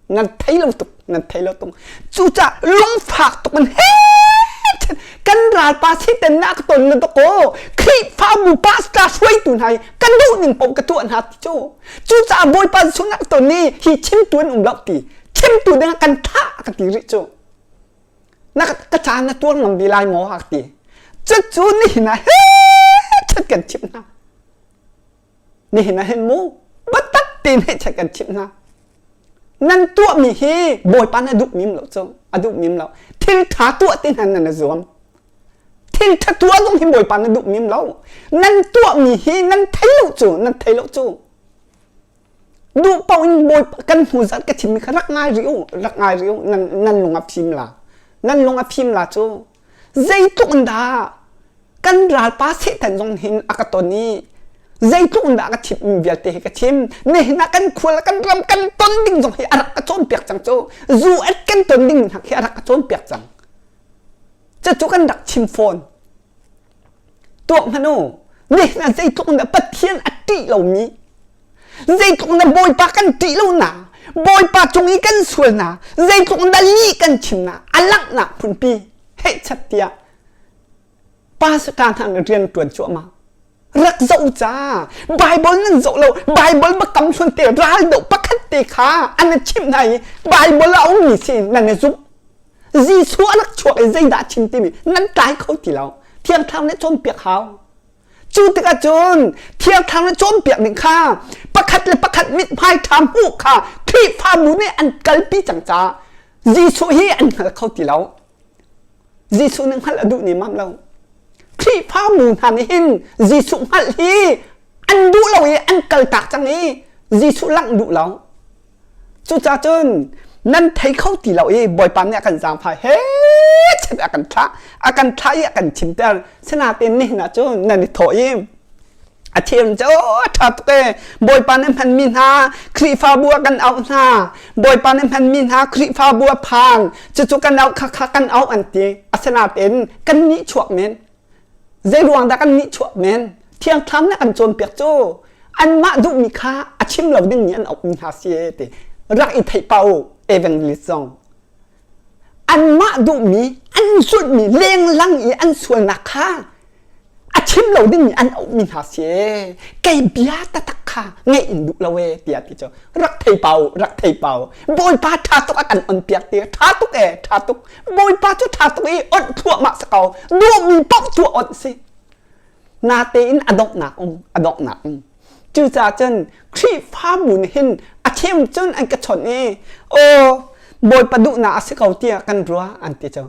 nan thei lo tuk nan thei lo tuk cucaah lungfak tuk in he kan ralpa siten na ka ton na doko Khrihfabu pastor hruaitu hna hi kan duh ning paoh ka tuah hna ti cu cucaah Bawipa Jesuh na ka ton i hi chimtu an um lo ti chimtu ding kan thah ka ti rih cu na ka caan na tuar ngam bi lai maw a ti cucu nihin ah he chat kan chimh hna nihin ah hin mu biatak tein hei check kan chimh hna nan tuahmi hi bawipa na duh mim lo cu a duh mim lo thil ṭha tuah ti hna nan zuam thil ṭha tuah zong hi bawipa na duh mim lo nan tuahmi hi nan thei lo cu nan thei lo cu duh paoh in bawipa kan hnu zat ka chimmi kha rak ngai rih u rak ngai rih u nan nan lung a phim la nan lung a phim la cu zeitluk in dah kan ralpa Satan zong hin a ka ton i zeitluk in dah ka chimmi vialte hi ka chim nihin ah kan khual kan ram kan ton ding zong hi a rak ka cawnpiak cang cu zu at kan ton ding hna khi a rak ka cawnpiak cang cucu kan rak chim fawn tuak hmanh u nihin ah zeitluk in dah Pathian a ṭih lomi zeitluk in dah Bawipa kan ṭih lonak Bawipa cung i kan sualnak zeitluk in dah lih kan chimnak a langhnak phunpi hehchat tiah pastor hna nih rian ṭuan cuahmah rak zoh ca Bible nan zoh lo Bible biakam hlun te ral doh pakhat te kha an chimh hna i Bible a ummi si nan i zumh Jesuh a rak chuak i zeidah chim timi nan tlai kho ti lo Thiang Thlarau nih cawnpiak hau cu tikah cun Thiang Thlarau nih cawnpiak ning kha pakhat le pakhat mithmai ṭha hmuh kha Khrihfabu nih an kalpi cang caah Jesuh hi an hngal kho ti lo Jesuh nih hngalh a duh nemam lo. Khrihfabu hna nih hin Jesuh hngalh hi an duh lo i an kaltak cang i Jesuh langh duh lo. Cucaah cun nan thei kho ti lo i Bawipa nih a kan zaangfah he chet a kan thlah a kan thlah i a kan chimter sinain nihin ah cun nan i thawh i A thiam cu a ṭha tuk ee. Bawipa nih hmanmi hna Khrihfabu ah kan auh hna. Bawipa nih hmanmi hna Khrihfabu a phan. Cucu kan auh kha kha kan auh an ti. Asinain kan nih chuak men. Zei ruang dah kan nih chuak men? Thiang Thlarau nih an cawnpiak cu anmah duhmi kha a chim lo dingmi an auhmi hna si ee ti. Rak i theih pah u evangelist zong. Anmah duhmi an zulhmi lenglang i an sualnak kha a chim lo dingmi an auhmi hna si ee kei bia taktak kha ngeih in duh lo ee tiah ti cu rak thei pau rak thei pau bawipa ṭha tuk a kan on piak ti ṭha tuk ee ṭha tuk bawipa cu ṭha tuk i onh thluahmah si ko duhmi paoh tuah onh si natein a donghnak um a donghnak um cucaah cun Khrihfabu nih hin a chim cun an ka chawnh i aw bawipa duhnak a si ko tiah kan ruah an ti cu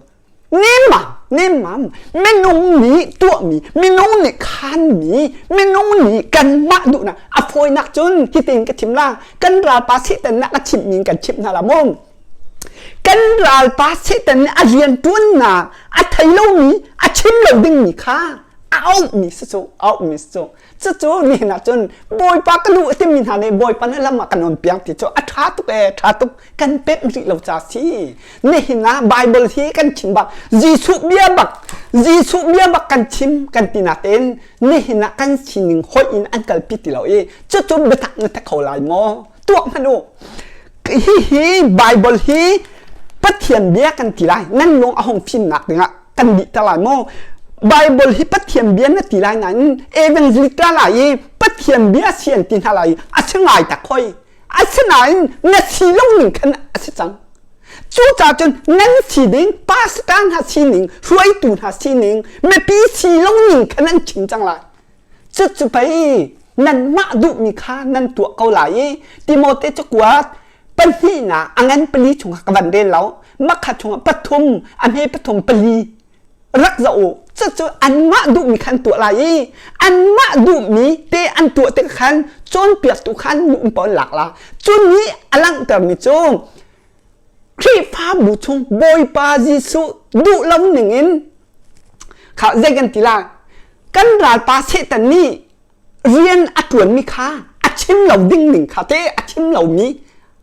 Nemmam, nemmam, minung nih tuahmi, minung nih khanmi, minung nih kanmah duhnak a fawinak cun hitin ka chim la, kan ralpa Satan nih a chimhmi in kan chimh hna la mu. Kan ralpa Satan nih a rianṭuannak a thei lomi, a chim lo dingmi kha A auhmi si cu, auhmi si cu. Cucu nihin ah cun Bawipa ka duh a timi hna nih Bawipa nih lam ah kan on piak ti cu a ṭha tuk ee, ṭha tuk kan pemh rih lo ca si. Nihin ah Bible hi kan chim bak, Jesuh bia bak, Jesuh bia bak kan chim kan ti natein nihin ah kan sining hoih in an kalpi ti lo i cucu biatak na ti kho lai maw? Tuak hmanh u. Hihi Bible hi Pathian bia kan ti lai. Nan lung a hung fimnak dingah kan dih te lai maw? Bible hi Pathian bia na ti lai nain evangelical lai i Pathian bia si an ti hna lai a si ngai tak hoi. Asinain na si lo ning khan a si cang. Cucaah cun nan si ding, pastor hna sining, hruaitu hna sining, mipi si lo ning khan an chim cang lai. Cucu pei nanmah duhmi kha nan tuah ko lai i Timote cakuat pahnihnak a ngan pali chungah ka van rel lo makha chungah pathum a hme pathum pali rak zoh u cucu anmah duhmi khan tuah lai i anmah duhmi te an tuah tik khan cawnpiaktu khan duh paoh lak la cu nih a langhtermi cu Khrihfabu chung Bawipa Jesuh duh lo ningin kha zei kan ti lai kan ralpa Satan nih rian a ṭuanmi kha a chim lo ding ning kha te a chim lomi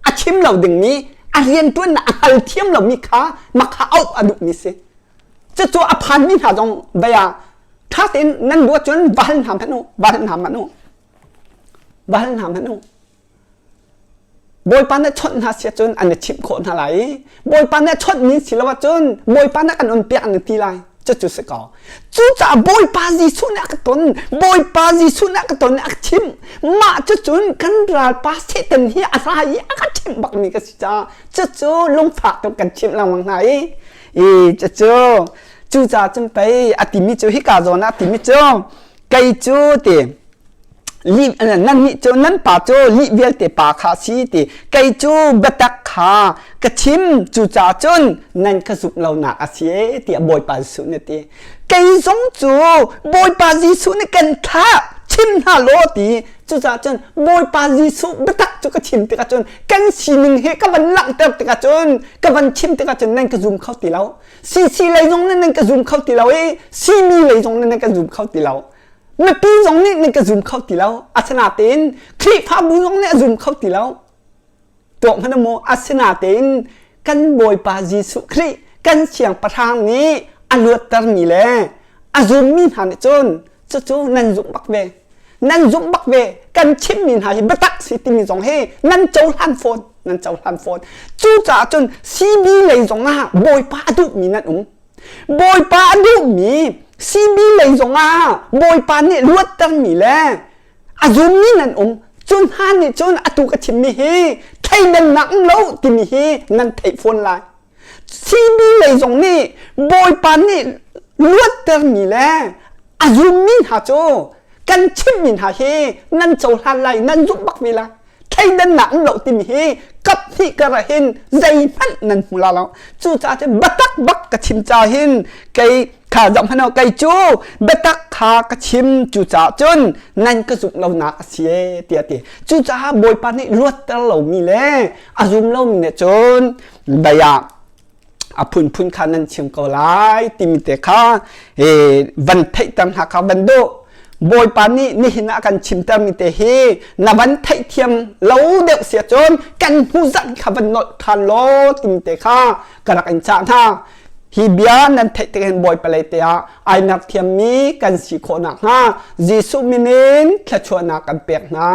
a chim lo dingmi a rian ṭuannak a hngal thiam lomi kha makha auh a duhmi si cucu a phanmi hna zong vei ah ṭha tein nan duh ahcun va hal hna hmanh u va hal hna hmanh u va hal hna hmanh u Bawipa nih chawnh hna si ahcun an i chimh khawh hna lai i Bawipa nih chawnhmi si lo ahcun Bawipa nih kan umpiak an ti lai. Cucu si ko. Cucaah Bawipa Jesuh nih a ka ton. Bawipa Jesuh nih a ka ton i a ka chimh. Mah cucun kan ralpa Satan hi a ra i a ka chimh bakmi ka si caah cucu lungfak tuk kan chimh lengmang hna i i cucu cucaah cun pei a timi cu hika zawn ah a timi cu kei cu ti lih nannih cu nan pa cu lih vialte pa kha a si ti kei cu biatak kha ka chim cucaah cun nan ka zumh lonak a si e tiah Bawipa Jesuh nih a ti kei zong cu Bawipa Jesuh nih kan thlah chim hna law ti cucaah cun Bawipa Jesuh biatak cu ka chim tikah cun kan sining he ka van langhter tikah cun ka van chim tikah cun nan ka zum kho ti lo CC lei zong nih nan ka zum kho ti lo i CB lei zong nih nan ka zum kho ti lo mipi zong nih nan ka zum kho ti lo asinatein Khrihfabu zong nih a zum kho ti lo tuah hmanh maw asinatein kan Bawipa Jesuh Khrih kan siangpahrang nih a luattermi le a zummi hna nih cun cucu nan zumh bak ve nan zumh bak ve kan chimmi hna hi biatak si timi zong hi nan cohlan fawn nan cohlan fawn cucaah cun CB lei zong ah Bawipa a duhmi nan um Bawipa a duhmi CB lei zongah Bawipa nih luattermi le a zummi nan um. Cu hna nih cun atu ka chimmi hi thleidannak um lo timi hi nan theih fawn lai. CB lei zong nih Bawipa nih luattermi le a zummi hna cu kan chimmi hna hi nan cohlan lai, nan zumh bak ve lai. Thleidannak um lo timi hi kap hnih kar ah hin zeihmanh nan hmu la lo. Cucaah cun biatak bak ka chim ca hin kei kha zoh hmanh kei cu biatak kha ka chim cucaah cun nan ka zumh lonak a si e tiah a ti. Cucaah Bawipa nih luatter lomi le a zum lomi nih cun dai ah a phunphun kha nan chim ko lai timi te kha van theihter hna kha van duh Bawipa nih nihin ah kan chimtermi te hi na van theihthiam lo deuh sia cun kan hnu zan kha van nolh ṭhan law timi te kha ka rak in cah hna hi bia nan theih tik hin Bawipa lei te ah ai nak thiammi kan si khawh nakhnga Jesuh min in thluachuahnak kan pek hna.